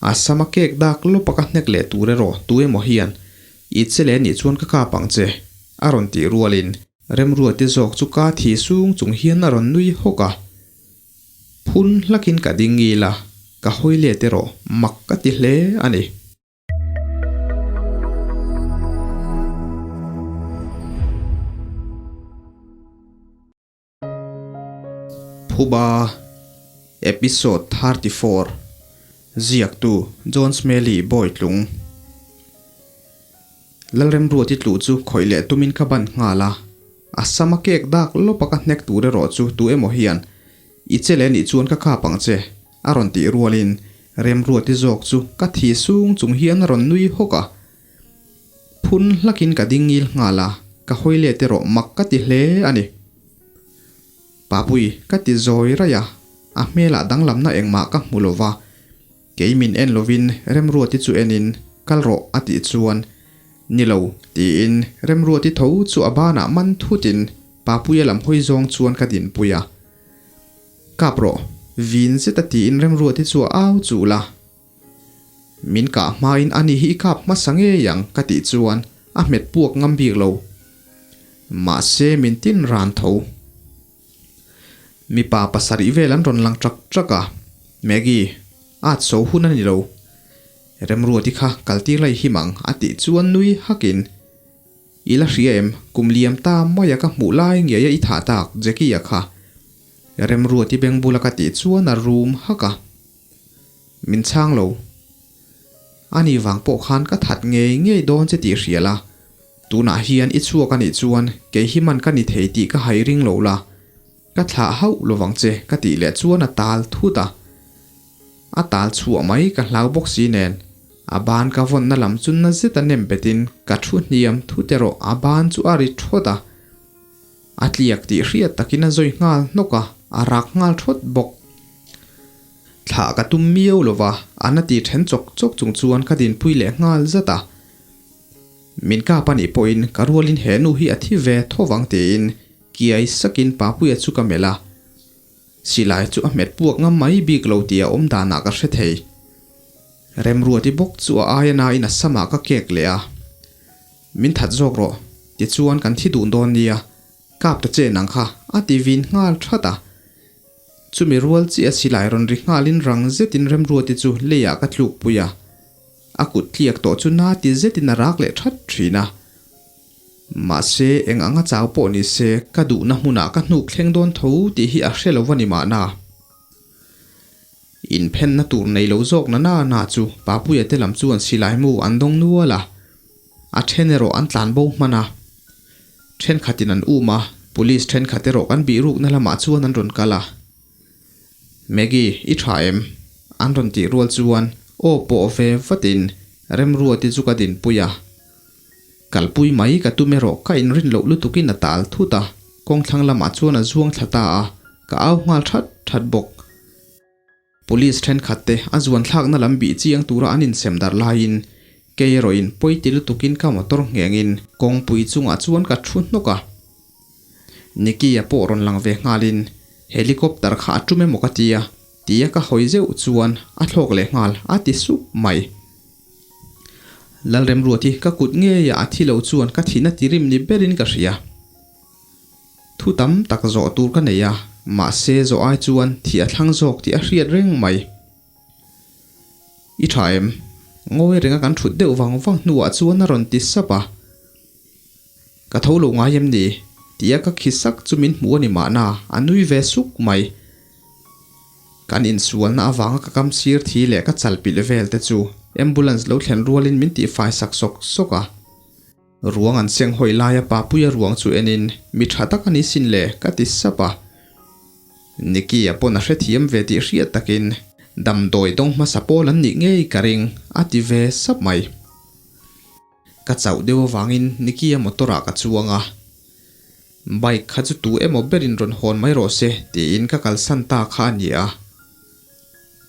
A sama kek dak lawp a ka hnek leh tur erawh tu emaw hian I che leh nih chuan ka kap ang che, a rawn tih rualin Remruati zawk chu ka thi sung chung hian a rawn nui hawk a. Phun hlakin ka ding ngil a, ka hawi let erawh mak ka ti hle a ni. Phuba Episode 34 Ziaktu John Smelly Bawitlung Lalremruati tluh chu khawih leh tumin ka ban nghal a, a sama kek dak lawp a ka hnek tur erawh chu tu emaw hian I che leh nih chuan ka kap ang che a rawn tih rualin Remruati zawk chu ka thi sung chung hian a rawn nui hawk a. Phun hlakin ka ding ngil nghal a, ka hawi let erawh mak ka ti hle a ni. Papui, ka ti zawi raih a, a hmelah danglamna engmah ka hmu lo va, kei min en lovin Remruati chu enin kal rawh a tih chuan ni lo tiin Remruati tho chu a banah man thutin Papuia lam hawi zawng chuan ka dinpui a. Kap rawh, vin zeta tiin Remruati chu a au chul a. Min kah hmain a ni hi i kap hmasa ngei ang ka tih chuan a hmet puak ngam bik lo. Mahse min tin ran tho. Mipa pasarih vel an rawn lang trak trak a, Maggie, at so hun a ni lo. Remruati kha kaltir lai him ang a tih chuan nui hakin, I la hria em, kum liam ta maia ka hmuh lai ngeia i thah tak Jackie-a kha. Remruati beng bula ka tih chuan a rum hak a. Min chhang lo. Ani vang pawh khan ka that ngei ngei dawn che tih hria la, tunah hian i chhuak a nih chuan kei hi man ka ni thei tih ka hai ring lo la, ka thlah hauh lovang che ka tih leh chuan a tal thut a. A tal chhuah mai ka hlau bawk si nen, a ban ka vawnna lam chu na zet a nem betin ka thu hniam thut erawh a ban chu a ri thawt a. A tliak tih hriat takin a zawi nghal hnawk a, a rak nghal thawt bawk. Thlah ka tum miau lo va, a na ti then chawk chawk chung chuan ka dinpui leh nghal zat a. Min kap a nih pawhin ka rualin he nu hi a thi ve tho vang tiin kiai sakin Papuia chu ka melh a. Silai chu a hmet puak ngam mai bik lo tih a awm danah ka hre thei. Remruati bawk chu a aia nain a samah ka kek leh a. Min that zawk rawh, tichuan kan thi dun dawn nia, kap ta che nang kha, a ti vin nghal that a. Chumi rual chiah silai rawn ri nghalin rang zetin Remruati chu leiah ka tluk pui a, a kut tliak tawh chu na ti zetin a rak leh that thin a. Mahse, eng anga chau pawh ni se, ka duhna hmunah ka hnuk thleng dawn tho tih hi a hre lo va ni mahna. Inphenna tur nei lo zawk na na na chu Papuia te lam chuan silai mu an dawng nual a, a then erawh an tlan bo hman a. Thenkhatin an um a, police thenkhat erawh kan bihrukna lamah chuan an rawn kal a. Maggie, i tha em? An rawn tih rual chuan aw pawh ve vatin Remruati chu ka dinpui a. Kalpui mai ka tum erawh ka inrin loh lutukin a tal thut a, kawngthlang lamah chuan a zuang thla ta a, ka au nghal that that bawk. Police thenkhat te a zuan thlakna lam bih chiang tura an insem darh laiin kei erawhin pawi ti lutukin ka motor nghengin kawngpui chungah chuan ka thu hnawk a. Nicky-a pawh rawn lang ve nghalin helicopter kha a tum emaw ka ti a, tia ka hawi zeuh chuan a thlawk leh nghal a ti sup mai. Lalremruati ka kut ngeia a thi lo chuan ka thihna tirim ni berin ka hria. Thu tam tak zawh tur ka nei a, mahse zawh ai chuan thih a thlang zawk tih a hriat reng mai. I tha em? Ngawi renga kan thut deuh vang vang hnuah chuan a rawn ti sap a. Ka tho lo ngai em ni? Tia ka khi sak chu min hmuh a ni mahna, a nui ve suk mai. Kan insualna avanga ka kam sir thi leh ka chal pilh vel te chu ambulance lo thlen rualin min tihfai sak sawk sawk a. Ruang an seng hawi laia Papuia ruang chu enin mi tha tak a ni sin le ka ti sap a. Nicky-a pawn a hrethiam ve tih hriat takin damdawi dawng hmasa pawl an nih ngei ka ring a ti ve sap mai. Ka chauh deuh avangin Nicky-a motor ah ka chuang a. Bike kha chu tu emaw berin rawn hawn mai rawh se tiin ka kalsan ta kha a ni a.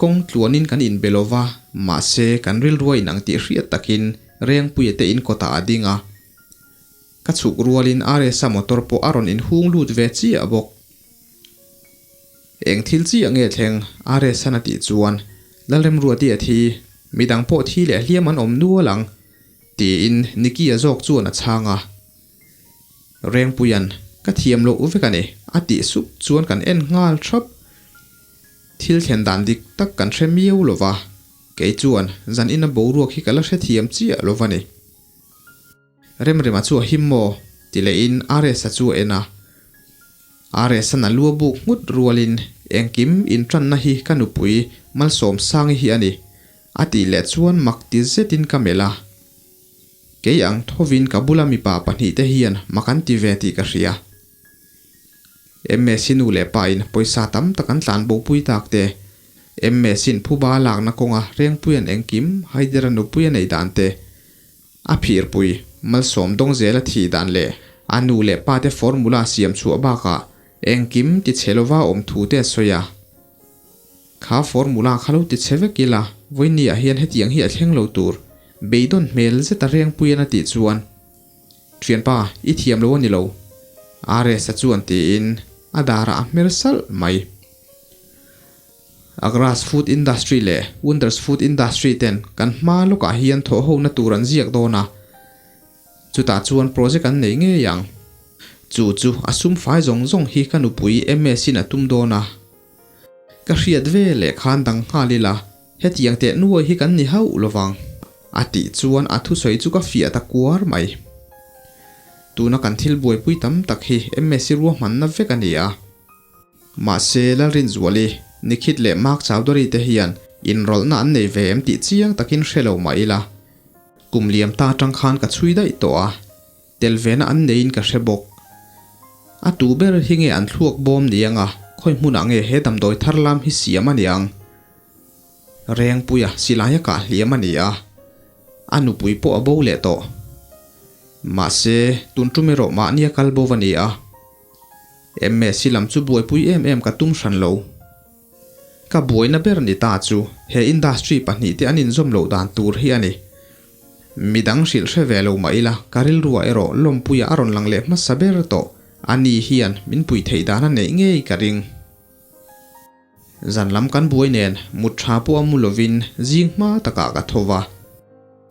Kawng tluanin kan inbe lo va, mahse kan rilrua inang tih hriat takin Rengpuia te in kawtah a ding a. Ka chhuk rualin RS-a motor pawh a rawn inhung lut ve chiah bawk. Eng thil chiah nge thleng? RS-an a tih chuan Lalremruati a thi. Midang pawh thi leh hliam an awm nual ang, tiin Nicky-a zawk chuan a chhang a. Rengpuia'n, Ka thiam loh vek a ni, a tih sup chuan kan en nghal thap. Thil thlen dan dik tak kan hre miau lo va, kei chuan zan ina boruak hi ka la hrethiam chiah lo va ni. Remrema chu a him maw? ti lehin RS-a chu a en a. RS-a'n a lu a buk nghut rualin, Engkim inṭanna hi ka nupui Malsawmsangi hi a ni, a tih leh chuan mak ti zetin ka melh a. Kei ang thovin ka bula mipa pahnihte hian mak an ti ve tih ka hria. MS-i nu leh pain pawisa tam tak an tlan bopui tak te, MS-in phuba lakna kawnga Rengpuia'n engkim Haidera nupui a neih dan te, A phirpui, Malsawm dawng zela thih dan leh a nu leh pa te formula siam chhuah bakah engkim ti chhe lova awm thu te a sawi a. Kha formula kha lo ti chhe vek ila, vawinia hian hetiang hi a thleng lo tur, beidawn hmel zeta Rengpuian a tih chuan, Thianpa, i thiam lo a ni lo, RS-a chuan tiin a darah a hmer salh mai. Agras Food Industry leh Wonders Food Industry ten kan hma lawkah hian thawhhona tur an ziak dawn a, chutah chuan project an nei ngei ang. Chu chu a sum fai zawng zawng hi ka nupui MS in a tum dawn a. Ka hriat ve leh khan dang nghal ila, hetiang teh nuai hi kan ni hauh lovang, a tih chuan a thusawi chu ka fiah ta kuar mai. Tuna kan thil buaipui tam tak hi MS i ruahmanna vek a ni a. Mahse, Lalrinzuali, Nikhit leh Mark Chowdhury te hian inrawlhna an nei ve em tih chiang takin hre lo mah ila, kum liam ta atang khan ka chhui daih tawh a, tel vena an neiin ka hre bawk. A tu ber hi nge an thluak bawm ni anga, khawi hmunah nge he damdawi thar lam hi siam a ni ang? Rengpuia silaia kah hliam a ni a, a nupui pawh a bo leh tawh. Mahse, tun tum erawh mahnia kal bo va ni a. MS lam chu buaipui em em ka tum hran lo. Ka buaina ber ni ta chu he industry pahnihte an inzawm loh dan tur hi a ni. Midang hrilh hre ve lo mah ila ka rilruah erawh lawmpuia a rawn lang leh hmasa ber tawh a ni hian min pui theih dan a neih ngei ka ring. Zan lam kan buai nen mut tha pawh a mu lovin zing hma takah ka tho va.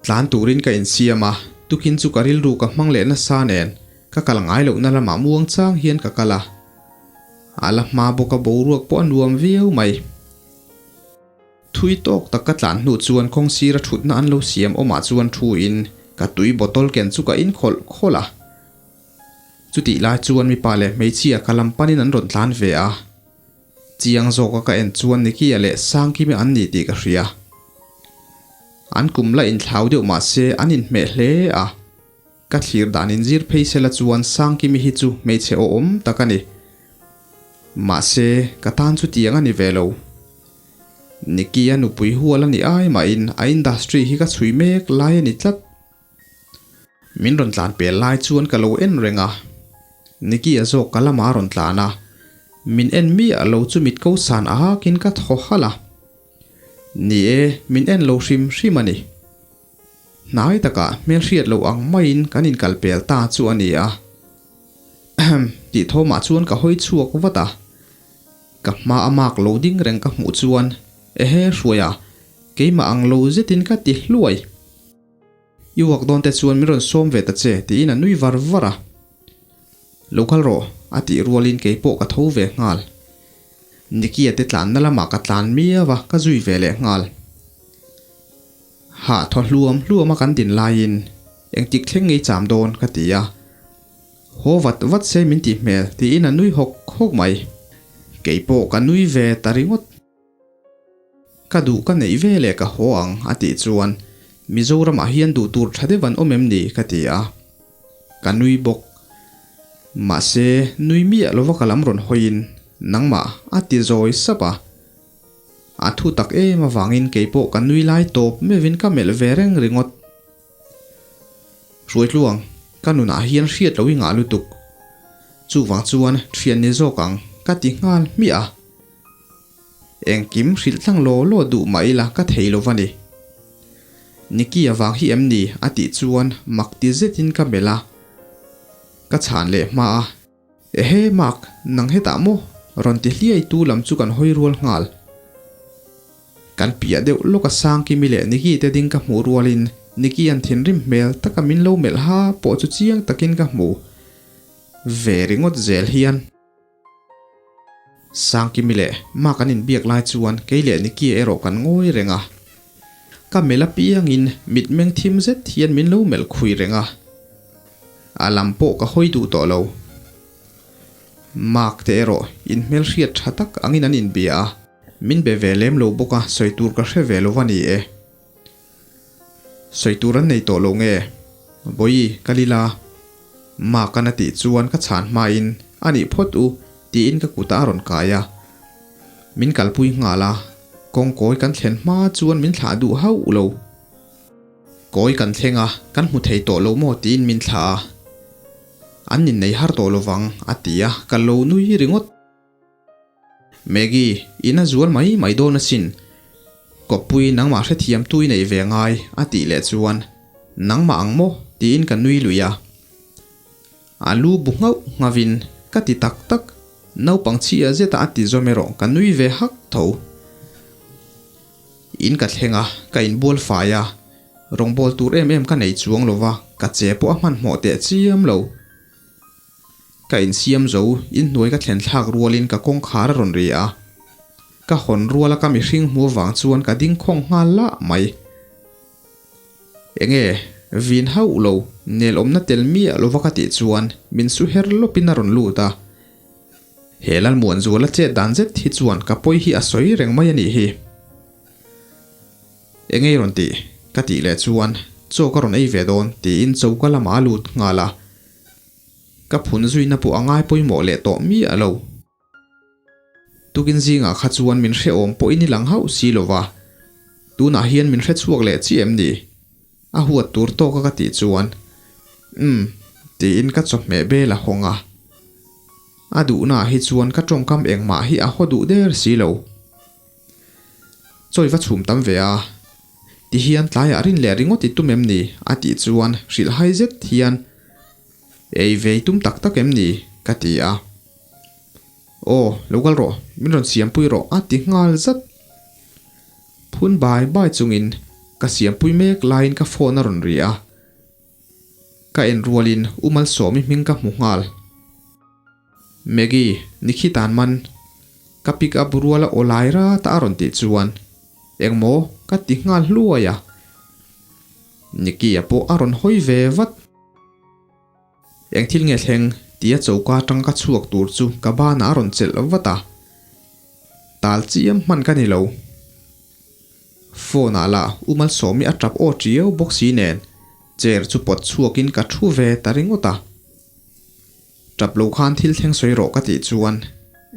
Tlan turin ka insiam a, tukin chu ka rilru ka hmang leh nasa nen ka kal ngai lohna lamah muang chang hian ka kal a. A la hma bawk a boruak pawh a nuam viau mai. Thui tawk tak ka tlan hnu chuan kawng sira thutna an lo siam awmah chuan thu in ka tui bottle ken chu ka inkhawlh khawlh a. Chutih lai chuan mipa leh hmeichhia ka lam panin an rawn tlan ve a. Chiang zawka ka en chuan Nicky-a leh Sangkimi an ni tih ka hria. An kum la inthlau deuh mah se an inhmeh hle a. Ka thlir dan inzir phei sela chuan Sangkimi hi chu hmeichhe awhawm tak a ni. Mahse, ka tan chutiang a ni ve lo. Nicky-a nupui hual a ni ai mahin a industry hi ka chhui mek lai a ni tlat. Min rawn tlan pel lai chuan ka lo en reng a, Nicky a zawk ka lamah a rawn tlan a, min en miah lo chu mit ko san akin ka thaw halh a. Ni e, min en lo hrim hrim a ni. Hnai takah hmelhriat loh ang maiin kan inkal pel ta chu a ni a. Ahem, tih thawmah chuan ka hawi chhuak vat a. Ka hma a mark lo ding reng ka hmuh chuan, Ehe, Hruaia, keimah ang lo zetin ka ti hluai. I uak dawn te chuan min rawn sawm ve ta che tiin a nui var var a. Lo kal rawh a tih rualin kei pawh ka tho ve nghal. Nicky-a te tlanna lamah ka tlan miau a, ka zui ve leh nghal. Hah thaw hluam hluam a kan din laiin engtik thleng ngei cham dawn ka ti a. Haw vat vat se min tih hmel tiin a nui hawk hawk mai. Kei pawh ka nui ve ta ringawt. Ka duh ka neih ve leh ka haw ang a tih chuan Mizoramah hian duh tur tha deuh an awm em ni ka ti a. Ka nui bawk. Mahse, nui miah lova ka lam rawn hawiin nangmah a ti zawi sap a. A thu tak em avangin keipawh ka nui lai tawp meuhin ka melh ve reng ringawt. Hruaitluang, ka nunah hian hriat lo i ngah lutuk. Chuvang chuan thian ni zawk ang ka ti nghal hmiah a. Engkim hrilh tlang law law duh mah ila ka thei lo va ni. Nicky avang hi em ni? a tih chuan mak ti zetin ka melh a. Ka chhan leh hma a. Ehe Mark, nang hetah maw? rawn ti hliai tu lam chu kan hawi rual nghal. Kan piah deuh lawk a Sangkimi leh Niki te ding ka hmuh rualin Niki an thinrim hmel taka min lo melh ha pawh chu chiang takin ka hmu ve ringawt zel hian. Sangkimi leh Mark an inbiak lai chuan kei leh Nicky erawh kan ngawi reng a. Ka melh apiangin mitmeng thim zet hian min lo melh khui reng a. A lam pawh ka hawi duh tawh lo. Mark te erawh inhmelhriat tha tak angin an inbia a. Min be ve lem lo bawk a, sawi tur ka hre ve lo va ni e. Sawi tur an nei tawh lo nge? Vawi, ka lila. Mark-an a tih chuan ka chhan hmain, A nih phawt u, tiin ka kutah a rawn kai a. Min kalpui nghal a, kawngkawi kan thlen hma chuan min thlah duh hauh lo. Kawi kan thleng a, kan hmu thei tawh lo maw tiin min thlah a. An innei har tawh lovang, a ti a, ka lo nui ringawt. Maggie, in a zual mai mai dawn asin. Kawppui nangmah hrethiam tu i neih ve ngai, a tih leh chuan, Nangmah ang maw? tiin ka nui lui a. A lu bu nghauh nghavin, Ka ti tak tak, naupang chhia zeta a ti zawm erawh ka nui ve hak tho. In ka thleng a, ka inbual fai a, rawngbâwl tur em em ka nei chuang lo va, ka che pawh a hmanhmawh teh chiam lo. Ka insiam zo, inhnuai ka thlen thlak rualin ka kawngkhar a rawn ri a. Ka hawn ruala ka mihring hmu avang chuan ka ding khawng nghal lah mai. Enge, vin hauh lo, nel awmna tel miah lova ka tih chuan min su her lawpin a rawn lut a. He Lalmuanzuala chet dan zet hi chuan ka pawi hi a sawi reng mai a nih hi. Enge i rawn tih? Ka tih leh chuan chaw ka rawn ei ve dawn tiin choka lamah a lut nghal a. Ka phun zuina pawh a ngai pawimawh leh tawh miah lo. Tukin zingah kha chuan min hrehawm pawhin i lang hauh si lo va, tunah hian min hre chhuak leh chiah em ni? A huat tur tawka ka tih chuan, Umm, tiin ka chawhmeh bel a hawng a. A duhnaah hi chuan ka tawngkam engmah hi a haw duh der si lo. Chawi va chhum tam ve a, ti hian tlaiah rin leh ringawt i tum em ni? a tih chuan hrilhhai zet hian, Ei ve i tum tak tak em ni? ka ti a. Aw, lo kal rawh, min rawn siampui rawh a ti nghal zat. Phun bai bai chungin ka siampui mek laiin ka phone a rawn ri a. Ka en rualin U Malsawmi hming ka hmu nghal. Maggie, Nikhi tan man. Ka pick up ruala aw lai rat a a rawn tih chuan engmaw ka ti nghal hluai a. Nikki-a pawh a rawn hawi ve vat. Eng thil nge thleng? tia choka atang ka chhuak tur chu ka banah a rawn chelh vat a. Tal chiam hman ka ni lo. Phone ah lah U Malsawmi a tap aw tiau bawk si nen chair chu pawt chhuakin ka thu ve ta ringawt a. Tap lo khan thil thleng sawi rawh ka tih chuan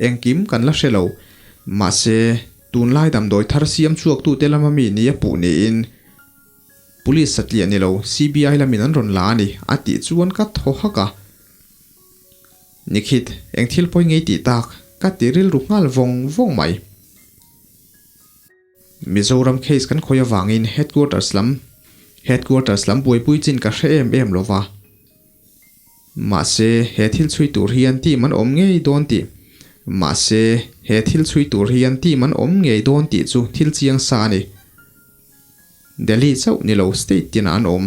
engkim kan la hre lo. Mahse, tunlai damdawi thar siam chhuaktute lama mi ni a puh niin Police satliah ni lo CBI lamin an rawn la a ni a tih chuan ka thaw hak a. Nikhit, eng thil pawi ngei tih tak ka ti rilru nghal vawng vawng mai. Mizoram case kan khawi avangin headquarters lam headquarters lam buaipui chin ka hre em em lova. Mahse, he thil chhui tur hian team an awm ngei dawn tih Mahse, he thil chhui tur hian team an awm ngei dawn tih chu thil chiang sa a ni. Delhi chauh ni lo state tinah an awm.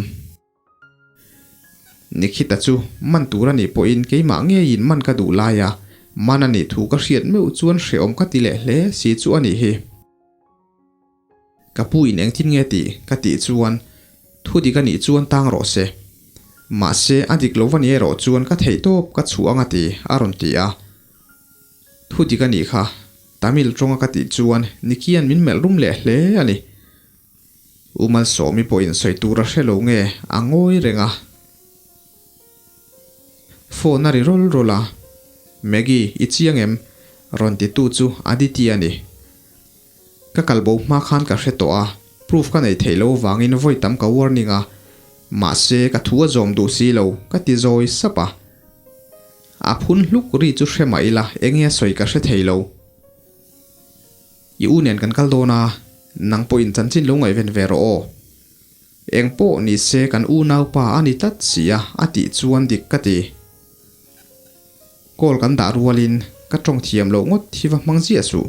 Nikhita chu man tur a nih pawhin keimah ngeiin man ka duh lai a, man a nih thu ka hriat meuh chuan hrehawm ka ti leh hle si chu a nih hi. Ka pu in engtin nge tih ka tih chuan thu dik a nih chuan tang rawh se. Mahse a dik lo va ni erawh chuan ka theih tawp ka chhuah ang a ti a rawn ti a. Thu dik a nih kha Tamil tawnga ka tih chuan Nikian min melh rum leh hle a ni. U Malsawmi pawhin sawi tur a hre lo nge a ngawi reng a. Phone a ri rawl rawl a, Maggie i chiang em? rawn titu chu Aditi a ni. Ka kal bo hma khan ka hre tawh a, proof ka nei theih lo vangin vawi tam ka warning a, mahse ka thu a zawm duh si lo, ka ti zawi sap a. A phun hluk ri chu hre mah ila enge a sawi ka hre thei lo. I u nen kan kal dawn a, nang pawhin chanchin lo ngaihven ve rawh aw. Eng pawh ni se kan unaupa a ni tlat si a, a tih chuan dik ka ti. Call kan dah rualin ka tawng thiam loh ngawt hi va hmang ziah suh.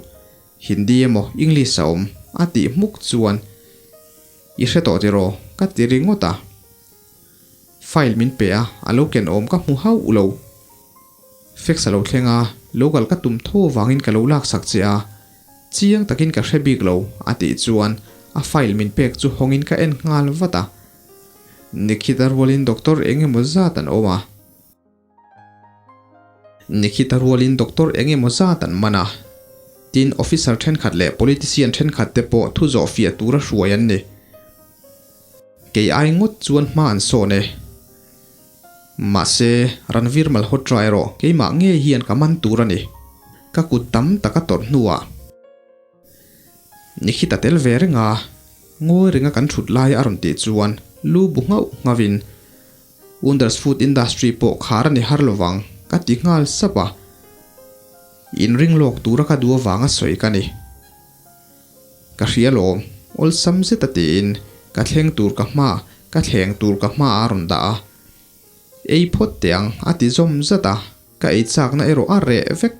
Hindi emaw English a awm. A tih hmuk chuan, I hre tawh tiraw? Ka ti ringawt a. File min pe a, a lo ken awm ka hmu hauh lo. Fax a lo thleng a, lo kal ka tum tho avangin ka lo laksak che a, chiang takin ka hre bik lo, a tih chuan a file min pek chu hawngin ka en nghal vat a. Nikhita rualin doctor eng emaw zat an awm a. Nikhita rualin doctor eng emaw zat an man a. Tin, officer thenkhat leh politician thenkhat te pawh thu zawh fiah tura hruai an ni. Kei ai ngawt chuan hma an sawn e. Mahse, Ranveer Malhotra erawh keimah ngei hian ka man tur a ni. Ka kut tam tak a tawrh hnuah. Nikhita tel ve reng a, ngawi renga kan thut lai a rawn tih chuan lu bu nghauh nghavin Wonders Food Industry pawh khar a ni har lovang ka ti nghal sap a. Inring lawk tura ka duh avanga sawi ka ni. Ka hria lawm, awlsam zet a tiin ka thleng tur ka hma, ka thleng tur ka hma a rawn dah a. Ei phawt teh ang a ti zawm zat a, ka ei chakna erawh a reh vek.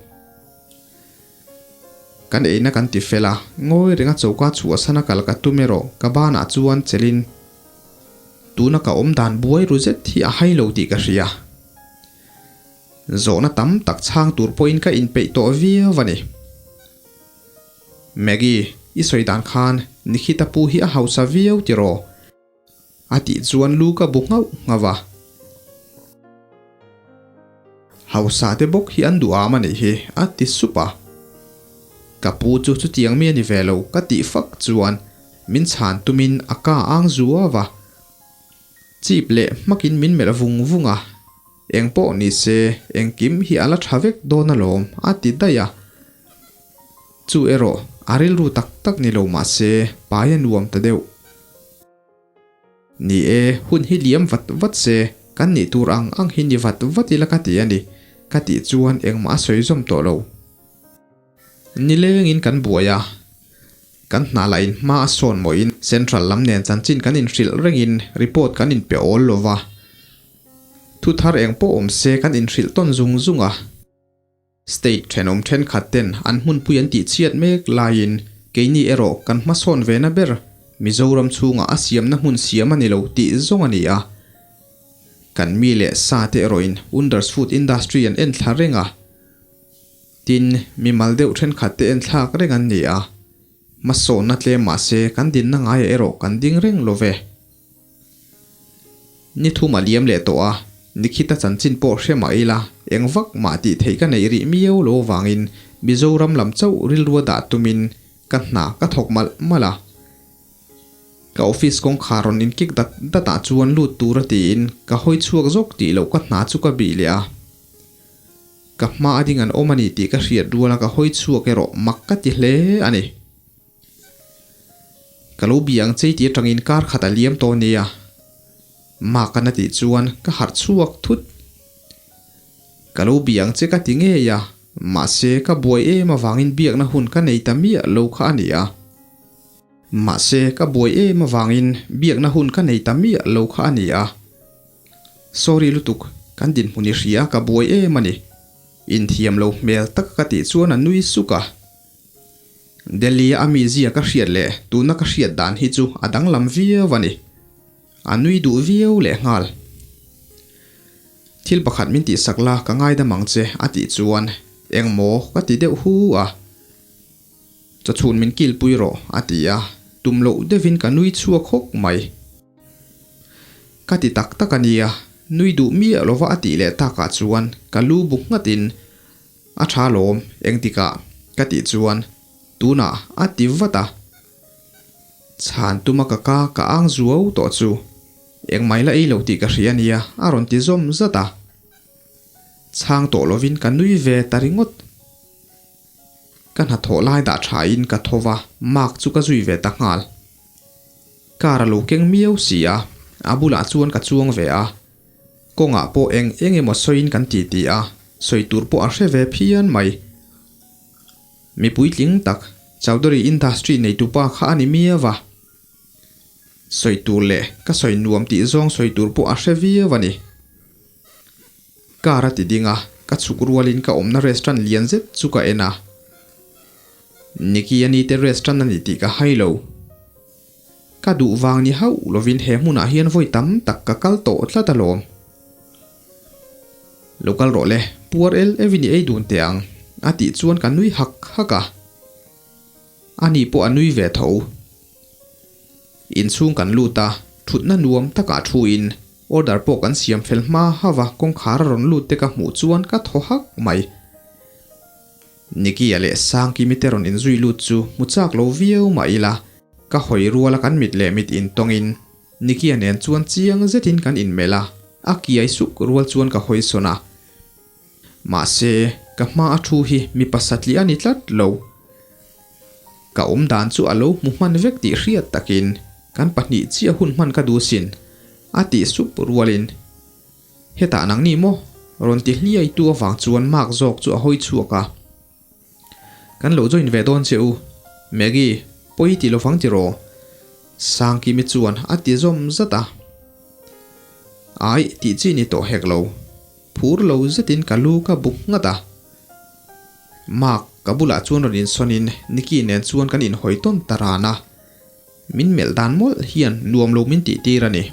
Kan eina kan ti fel a, ngawi renga choka chhuahsan a kal ka tum erawh ka banah chuan chelhin tuna ka awm dan buai ru zet hi a hai lo tih ka hria. Zawhna tam tak chhang tur pawhin ka inpeih tawh viau a ni. Maggie, i sawi dan khan Nikhita pu hi a hausa viau tiraw? A tih chuan lu ka bu nghauh nghauh a. Hausa te bawk hi an duh am a nih hi, a ti sup a. Ka pu chu chutiang mi a ni ve lo ka tih fak chuan min chhan tumin a ka ang zuau a. Chip leh hmakin min melh vung vung a. Eng pawh ni se, engkim hi a la tha vek dawn alawm, a ti daih a. Chu erawh a rilru tak tak ni lo mah se, pai a nuam ta deuh. Ni e, hun hi liam vat vat se, kan nih tur ang ang hi ni vat vat ila ka ti a ni, ka tih chuan engmah a sawi zawm tawh lo. Nilengin kan buai a, kan hna lah in hma a sawn mawhin Central lam nen chanchin kan inhrilh rengin report kan inpe awl lo va. Thu thar eng pawh awm se kan inhrilh tawn zung zung a. State thenawm thenkhat ten an hmunpui an tih chhiat mek laiin keini erawh kan hmasawn ve na ber Mizoram chhungah a siamna hmun siam a ni lo tih zawng a ni a. Kan mi leh sa te erawhin Wonders Food Industry an enthla reng a. Tin, mimal deuh thenkhat te enthlak reng an ni a. Hmasawnna tlem mah se kan dinna ngaiah erawh kan ding reng lo ve. Ni thum a liam leh tawh a, Nikhita chanchin pawh hre mah ila, eng vak mah tih theih ka neih rih miau lo avangin Mizoram lam chauh rilrua dah tumin ka hna ka thawk malh malh a. Ka office kawngkhar rawn inkik dat dat ah chuan lut tura tiin ka hawi chhuak zawk tih loh ka hna chu ka bih leh a. Ka hma a ding an awm a ni tih ka hriat ruala ka hawi chhuak erawh mak ka ti hle a ni. Ka lo bia ang chei tih atangin kar khat a liam tawh nia. Mak an a tih chuan ka harh chhuak thut. Ka lo bia ang che ka ti ngei a, mahse ka buai em avangin biakna hun ka nei ta miah lo kha a ni a. Mahse ka buai em avangin biakna hun ka nei ta miah lo kha a ni a. Sorry lutuk, kan dinhmun i hria ka buai em a ni. Inthiam lo hmel tak ka tih chuan a nui suk a. Delhi a mi zia ka hriat leh tuna ka hriat dan hi chu a danglam viau a ni. A nui duh viau leh nghal. Thil pakhat min tihsak la ka ngaidam ang che a tih chuan engmaw ka ti deuh hu a. Chawchhun min kilpui rawh a ti a, tum loh deuhin ka nui chhuak hawk mai. Ka ti tak tak a nia, nui duh miah lova a tih leh takah chuan ka lu bu nghatin A tha lawm, engtikah? ka tih chuan tunah a ti vat a. Chhan tuma ka ka ka ang zuau tawh chu engmai la ei lo tih ka hria nia a rawn ti zawm zat a. Chhang tawh lovin ka nui ve ta ringawt. Ka hnathawh lai dah thain ka tho va, Mark chu ka zui ve ta nghal. Car a lo keng miau si a, a bulah chuan ka chuang ve a. Kawngah pawh eng eng emaw sawiin kan ti ti a, sawi tur pawh a hre ve phian mai. Mi puitling tak, Chowdhury Industry neitupa kha a ni miau a. Sawi tur leh ka sawi nuam tih zawng sawi tur pawh a hre viau a ni. Car a ti ding a, ka chhuk rualin ka awmna restaurant lian zet chu ka en a. Nicky a ni te rest tan a ni tih ka hai lo. Ka duh vang ni hauh lovin he hmunah hian vawi tam tak ka kal tawh tlat alawm. Lo kal rawh le, puar el evin i ei dun teh ang, a tih chuan ka nui hak hak a. Ani pawh a nui ve tho. Inchhung kan lut a, thutna nuam takah thuin order pawh kan siam fel hma hauh a, kawngkhar a rawn lut te ka hmuh chuan ka thaw hak mai. Nicky-a leh Sangkimi te rawn inzui lut chu hmu chak lo viau mah ila, ka hawi ruala kan mit leh mit intawngin Nicky-a nen chuan chiang zetin kan inmelh a, a kiai suk rual chuan ka hawi sawn a. Mahse, ka hma a thu hi mipa satliah a ni tlat lo. Ka awm dan chu a lo hmu hman vek tih hriat takin kan pahnih chiah hun hman ka duh sin, a tih sup rualin Hetah nang ni maw? Rawn ti hliai tu avang chuan Mark zawk chu a hawi chhuak a. Kan lo join ve dawn che u. Maggie, pawi ti lovang tiraw? Sangkimi chuan a ti zawm zat a. Aih, tih chi ni tawh hek lo. Phur lo zetin ka lu ka buk nghat a. Mark, ka bulah chuan rawn insawnin Nicky nen chuan kan inhawi tawn ta ran a. Min melh dan mawlh hian nuam lo min tih tir a ni.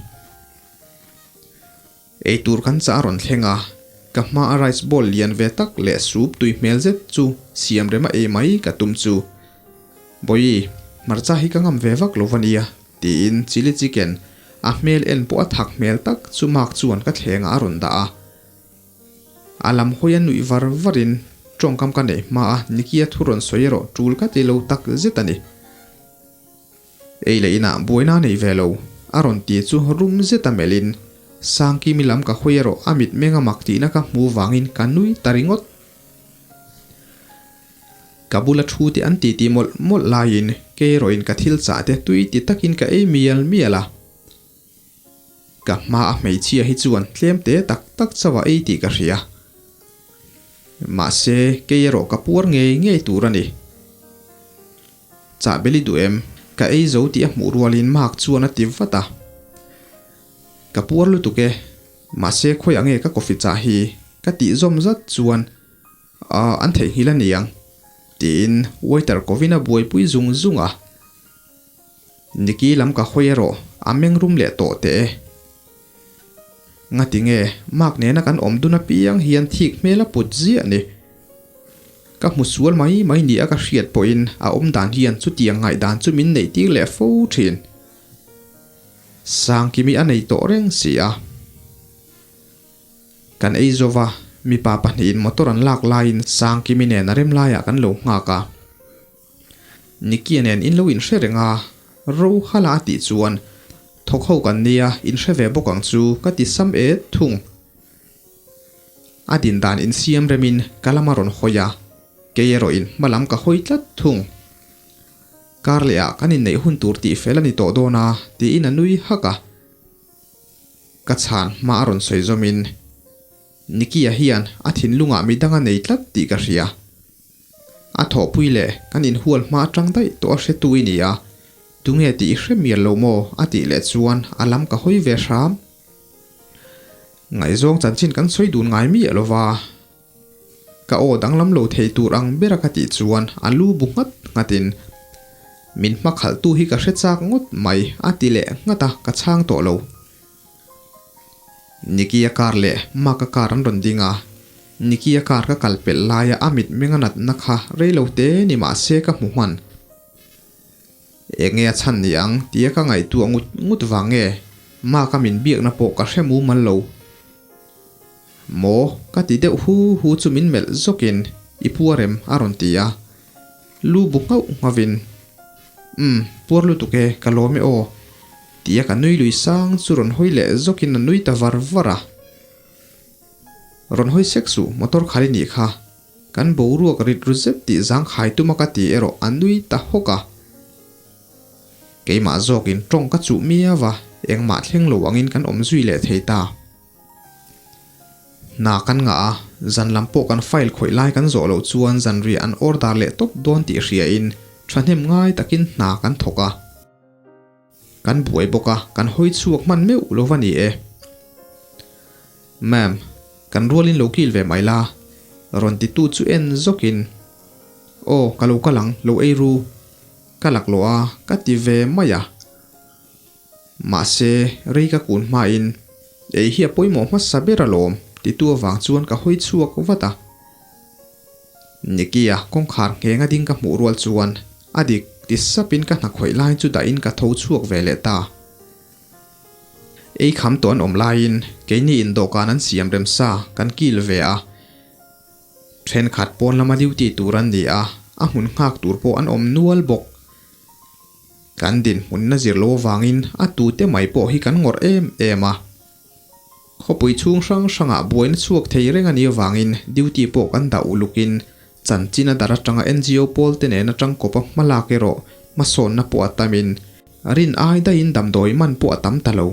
Eitur kan chah a rawn thleng a, ka hma a rice bowl lian ve tak leh soup tui hmel zet chu siam rem a ei mai ka tum chu. Bawihi, hmarcha hi ka ngam ve vak lo va nia, tiin chilli chicken a hmel en pawh a thak hmel tak chu Mark chuan ka thlengah a rawn dah a. A lam hawi a nuih var varin tawngkam ka neih hma a Nicky-a thu rawn sawi erawh tul ka ti lo tak zet a ni. Ei leh inah buaina a nei ve lo, a rawn ti chu rum zet a melhin Sangkimi lam ka hawi erawh a mitmeng a mak tihna ka hmu vangin ka nui ta ringawt. Ka bula thu te an titi mawlh mawlh laiin kei erawhin ka thil chah te tui ti takin ka ei mial mial a. Ka hma a hmeichhia hi chuan tlem te tak tak chauh a ei tih ka hria. Mahse kei erawh ka puar ngei ngei tur a ni. Chahbel i duh em? Ka ei zo tih a hmuh rualin Mark chuan a ti vat a. Ka puar lutuk e, mahse khawiah nge ka coffee chah hi? Ka tih zawm zat chuan Aw, an theihnghilh a ni ang, tiin waiter kovin a buaipui zung zung a. Nicky lam ka hawi erawh a meng rum leh tawh teh e. Ngati nge Mark nena kan awm dun apiang hian thik hmel a put ziah ni. Ka hmu sual mai mai ni a ka hriat pawhin a awm dan hian chutiang ngaihdan chu min neih tir leh fo thin. Sangkimi a nei tawh reng si a. Kan ei zova, mipa pahnihin motor an lak laiin Sangkimi nen a rem laiah kan lo nghak a. Nicky-a nen in lo inhre reng a, ro hala a tih chuan, Thawk ho kan nia, inhre ve bawk ang chu, ka ti sam et thung. A din dan insiam remin ka lam a rawn hawi a, kei erawhin hma lam ka hawi tlat thung. Kar lehah kan inneih hun tur tih fel a ni tawh dawn a, tiin a nui hak a. Ka chhan hma a rawn sawi zawmin, Nicky-a hian a thinlungah midang a nei tlat tih ka hria. A thawhpui leh kan inhual hma atang daih tawh a hretu i ni a, tunge tih i hre mial lo maw? a tih leh chuan a lam ka hawi ve hram. Ngaihzawng chanchin kan sawi dun ngai miah lo va, ka aw danglam lo thei tur ang bera ka tih chuan a lu bu nghat nghatin, Min hmakhalhtu hi ka hre chak ngawt mai a ti leh nghat a, ka chhang tawh lo. Nicky-a car leh Mark-a car an rawn ding a, Nicky-a car ka kal pelh laia a mitmeng a natna kha rei lo te ni mah se ka hmu hman. Eng nge a chhan ni ang tia ka ngaihtuah ngut ngut vang nge Mark-a min biakna pawh ka hre mumal lo. Maw? Ka ti deuh hu hu chu min melh zawkin i puar em? a rawn ti a, Lu bu nghauh nghavin, Umm, puar lutuk e, ka lawm e aw, tia ka nui lui sang chu rawn hawi leh zawkin a nui ta var var a. Rawn hawi sek suh, motor khal i nih kha. Kan boruak rit ru zet tih zangkhai tuma ka ti erawh a nui ta hawk a. Keimah zawkin tawng ka chuh miau a, engmah thleng lo angin kan awm zui leh thei ta. Hna kan ngah a, zan lam pawh kan file khawih lai kan zawh loh chuan zanriah an order leh tawp dawn tih hriain thahnem ngai takin hna kan thawk a. Kan buai bawk a, kan hawi chhuak hman meuh lo va ni e. Ma'am, kan rualin lo kil ve mai la, rawn titu chu en zawkin. Aw, ka lo kal ang, lo ei ru. Ka laklawh a, ka ti ve mai a. Mahse, rei ka kun hmain, Ei hi a pawimawh hmasa ber alawm, titu avang chuan ka hawi chhuak vat a. Nicky-a kawngkhar nghenga ding ka hmuh rual chuan a dik ti sapin ka hna khawih lai chu dahin ka tho chhuak ve leh ta. Ei kham tawh an awm laiin keini in dawhkan an siam rem sa kan kil ve a. Thenkhat pawn lama duty tur an ni a, a hmun nghak tur pawh an awm nual bawk. Kan dinhmunna zir lo avangin a tute mai pawh hi kan ngawrh em em a. Khawpui chhung hrang hrangah buaina chhuak thei reng a nih avangin duty pawh kan dah ulukin chanchin a dar atanga NGO pawl te nen atang kawpa hmalak erawh hmasawnna pawh a tamin rin ai daihin damdawi man pawh a tam ta lo.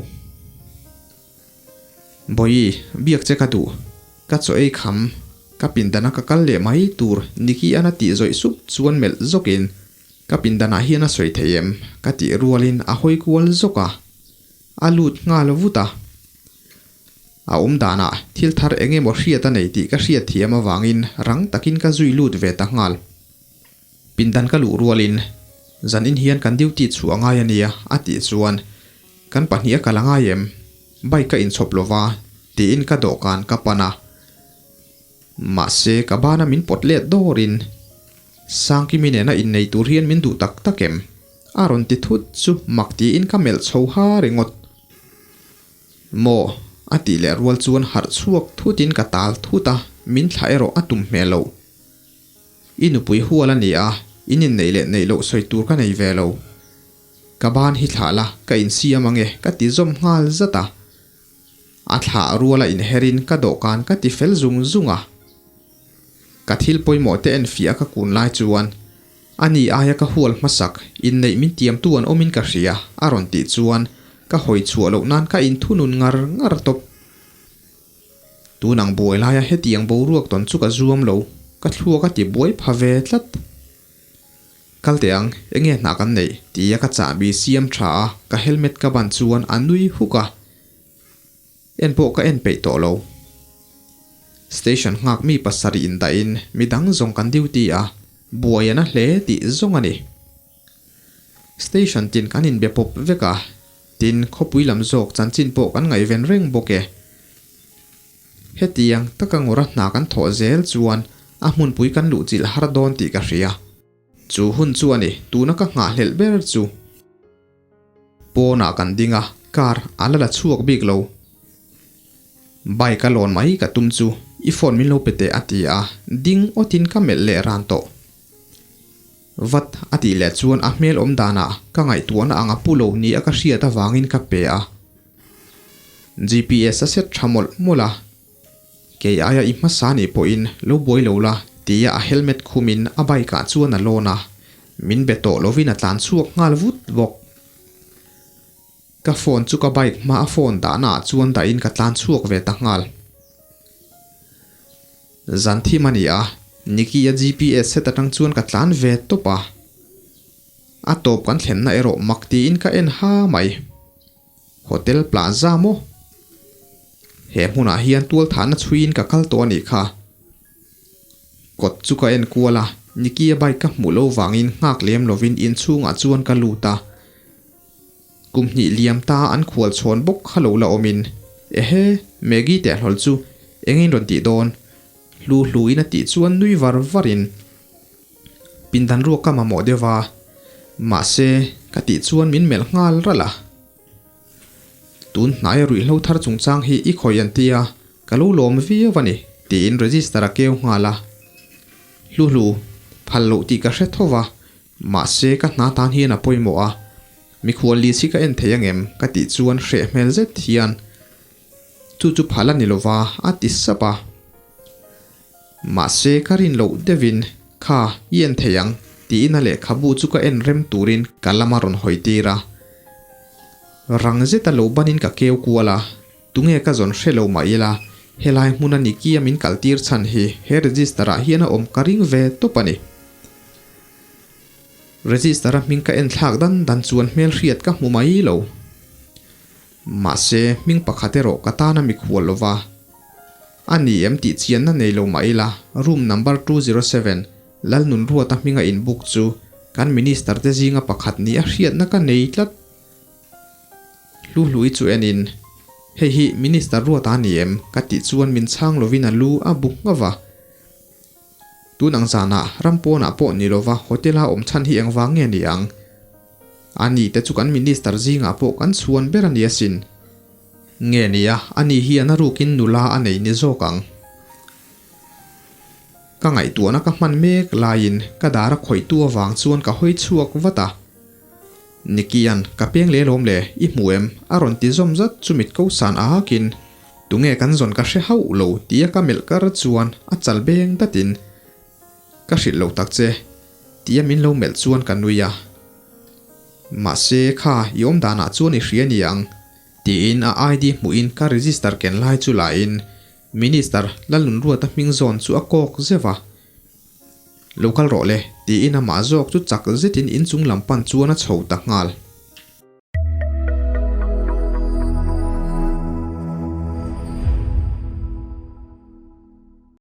Bawihi, biak che ka duh. Ka chaw ei kham. Ka pindana ka kal leh mai tur Nicky-an a tih zawih sup chuan melh zawkin ka pindanah hian a sawi thei em? ka tih rualin a hawi kual zawk a. A lut nghal vut a. A awm danah thil thar eng emaw hriat a nei tih ka hriat thiam avangin rang takin ka zui lut ve ta nghal. Pindan ka luh rualin, Zan in hian kan duty chhuah a ngai a nia a tih chuan, Kan pahnih a kal a ngai em? Bike ka inchhawp lova tiin ka dawhkan ka pan a. Mahse ka bana min pawt let dawrin, Sangkimi nena innei tur hian min duh tak tak em? A rawn ti thut chu mak tiin ka melh chho ha ringawt. Maw? A tih leh rual chuan harh chhuak thutin ka tal thut a, min thlah erawh a tum hmel lo. I nupui hual a ni a, in inneih leh neih loh sawi tur ka nei ve lo. Ka ban hi thlah la, ka insiam ange ka ti zawm nghal zat a. A thlah ruala inherin ka dawhkan ka ti fel zung zung a. Ka thil pawimawh te enfiah a ka kun lai chuan, A ni aia ka hual hmasak, inneih min tiamtu an awmin ka hria, a rawn tih chuan ka hawi chhuah loh nan ka inthunun ngar ngar tawp. Tun ang buai laia hetiang boruak tawn chu ka zuam lo, ka thluak a ti buai pha ve tlat. Kal teh ang, enge hna kan neih? tia ka chahbi siam tha a, ka helmet ka ban chuan a nui huk a. En pawh ka en peih tawh lo. Station nghak mi pasarih indahin midang zawng kan duty a, buai a na hle tih zawng a ni. Station tin kan inbe pawp vek a, tin khawpui lam zawk chanchin pawh kan ngaihven reng bawk e. Hetiang taka ngawra hna kan thawh zel chuan a hmunpui kan luhchilh har dawn tih ka hria. Chu hun chu a ni, tuna ka nghahhlelh ber chu. Pawnah kan ding a, car a la la chhuak bik lo. Bike a lawn mai ka tum chu i phone min lo pe teh a ti a, ding awtin ka melh leh ran tawh. Vat a tih leh chuan a hmel awm danah ka ngaihtuahna ang a pu lo ni a ka hriat avangin ka pe a. GPS a set tha mawlh mawlh a, Kei aia i hmasa nih pawhin lo buai lo la tia a helmet khumin a bike ah chuan a lawn a, min be tawh lovin a tlan chhuak nghal vut bawk. Ka phone chu ka bike hma a phone dahna ah chuan dahin ka tlan chhuak ve ta nghal. Zan thim a ni a, Nicky-a GPS set atang chuan ka tlan ve tawp a. A tawp kan thlenna erawh mak tiin ka en ha mai. Hotel Plaza maw? He hmunah hian tualthahna chhuiin ka kal tawh a nih kha. Kawt chu ka en kual a, Nicky-a bike ka hmuh lo vangin nghak lem lovin inchhungah chuan ka lut a. Kum hnih liam ta an khual chhawn bawk kha lo la awmin, Ehe, Maggie teh hlawl chu engin rawn tih dawn? Hlu hluin a tih chuan nui var varin, Pindan ruak ka mamawh deuh va, mahse ka tih chuan min melh nghal ralh a. Tun hnaia ruihhlo thar chungchang hi i khawih an ti a, ka lo lawm viau a ni, tiin register a keu nghal a. Hluhlu, phal loh tih ka hre tho va, mahse ka hna tan hian a pawimawh a, mikhual list hi ka en thei angem ka tih chuan hreh hmel zet hian chu chu phal a ni lova a ti sap a. Mahse ka rin loh deuhin kha i en thei ang tiin a lehkhabu chu ka en rem turin ka lama rawn hawi tir a. Rang zeta lo banin ka keu kual a, tunge ka zawn hre lo mah ila helai hmuna Nicky-a min kal tir chhan hi he register ah hian a awm ka ring ve tawp a ni. Register-a hming ka en thlak dan dan chuan hmelhriat ka hmu mai lo. Mahse, hming pakhat erawh ka tan a mikhual lova. A ni em tih chianna nei lo mah ila, room number 207, Lalnunruata hminga inbuk chu kan Minister te zinga pakhat ni a hriatna ka nei tlat. Hluhlui chu enin, Hei hi Minister Ruata a ni em? ka tih chuan min chhang lovin a lu a bu nghauh va. Tun ang zanah ram pawnah pawh ni lova hotel-a awm chhan hi engvang nge ni ang? A ni te chu kan Minister zingah pawh kan chhuan ber a ni asin. Nge nia, ani hian a rukin nula a nei ni zawk ang. Ka ngaihtuahna ka hman mek laiin ka dar a khawihtu avang chuan ka hawi chhuak vat a. Nikian, ka peng leh lawm le, i hmu em? A rawn ti zawm zat chu mit ko san akin, Tunge kan zawn ka hre hauh lo tia ka melh kar chuan a chal beng datin, Ka hrilh lo tak che, tia min lo melh chuan ka nui a. Mahse, kha i awm danah chuan i hria ni ang, tiin a ID hmuhin ka register ken lai chu lain Minister Lalnunruata hming zawn chu a kawk zeuh a. Lo kal rawh le, tiin amah zawk chu chak zetin inchung lam pan chuan a chho ta nghal.